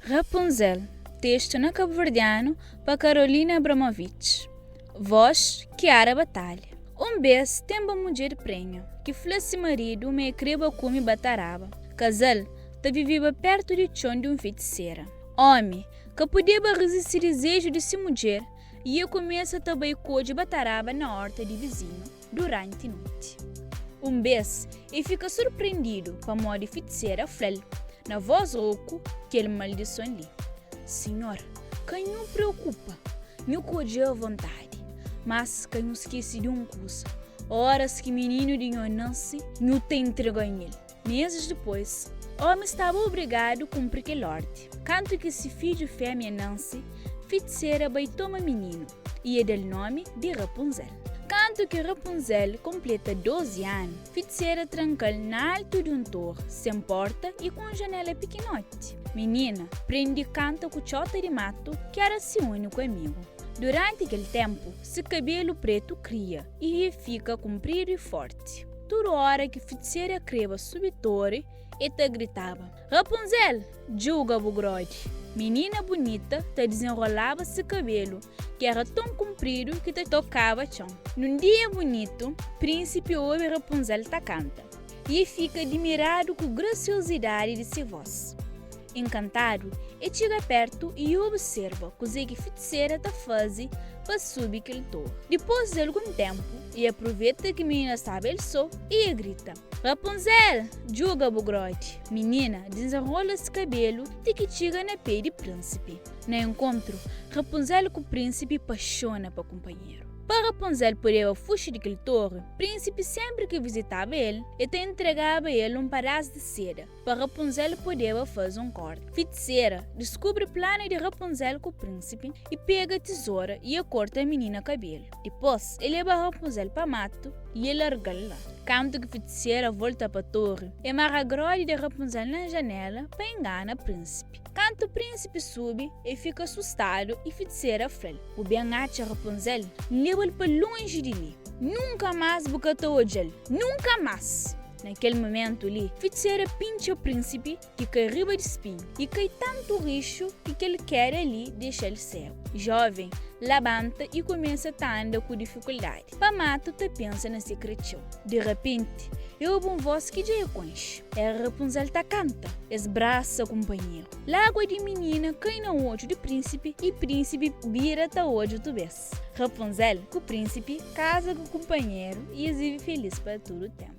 Rapunzel, testu na kabuverdianu pa Carolina Abramović, vós, Kiara Batalha. Un bês tenba un mudjer prenha ki fla se maridu ma e kreba kume bataraba. Kazal ta viveba pertu di txon di un fetisera. Ómi ka podeba rizisti dizeju di se mudjer i e kumesa ta bai kodje bataraba na orta di vizinhu duranti noti. Un bês, e fika surprendidu pamodi fitisera fla-l, na vós roku, kel maldison li, Sinhor, ka nhu preokupa, nhu kodje avontadi. Mas ka nhu skese di un kuza, óras ki mininu di nho nase, nhu ta intrega-m el. Mezis dipôs, ómi staba obrigadu kunpri kel órdi. Kantu ki se fidju fémia nanse, fitisera bai toma mininu i e da-l nómi di Rapunzel. Kantu ki Rapunzel konpleta 12 anu, fitisera tranka-l na altu di un tor, sen pórta i ku un janéla pikinoti. Minina prende kanta ku txota di matu, ki éra se úniku amigu. Duránti kel ténpu, se kabelu prétu kria i e fika kunpridu i fórti. Tudu óra ki fitisera kreba subi tori, e ta gritaba, Rapunzel, djuga bu grodi! Minina bunita ta dizenrolaba se kabelu, ki éra ton kunpridu ki ta tokaba txon. Nun dia bunitu, prínsipi obi Rapunzel ta kanta i e fika dimiradu ku grasiosidadi di se vós. Inkantadu, e txiga pértu i e observa kuzê ki fitisera ta faze pa subi kel tor. Dipôs di algun ténpu, e apruveta ki minina staba el sô i e grita, Rapunzel, djuga bu grodi! Minina dizenrola se kabelu ti ki txiga na pé di prínsipi. Na enkontru, Rapunzel ku prínsipi paxona pa kunpanheru. Pa Rapunzel podeba fuxi di kel torri, prínsipi sénpri ki vizitaba el, e ta intregaba el un padás di seda. Pa Rapunzel podeba faze un korda. Fitisera diskubri planu di Rapunzel ku prínsipi i pega tizora i e korta minina kabelu. Dipôs, e leba Rapunzel pa matu i e larga-l la. Kantu ki fitisera volta pa tori, e mara grodi di Rapunzel na janela pa ingana prínsipi. Kantu prínsipi subi, e fika sustadu i fitisera fla-l, Bu ben atxa Rapunzel? N leba-l pa lonji di li. Nunka más bu ka ta odja-l. Nunka más! Na kel mumentu li, fitisera pintxa prínsipi ki kai riba di spinhu i kai tantu rixu ki kel keda li dexa-l segu. Jóven labanta i kumesa ta anda ku difikuldadi pa matu ta pensa na se kretxeu. Di rapenti, e obi un vós ki dja e konxe. Éra Rapunzel ta kanta. Es brasa kunpanheru. Lágua di minina kai na odju di prínsipi i prínsipi bira ta odja otu bês. Rapunzel ku prínsipi kaza ku kunpanheru i es vive filís pa tudu ténpu.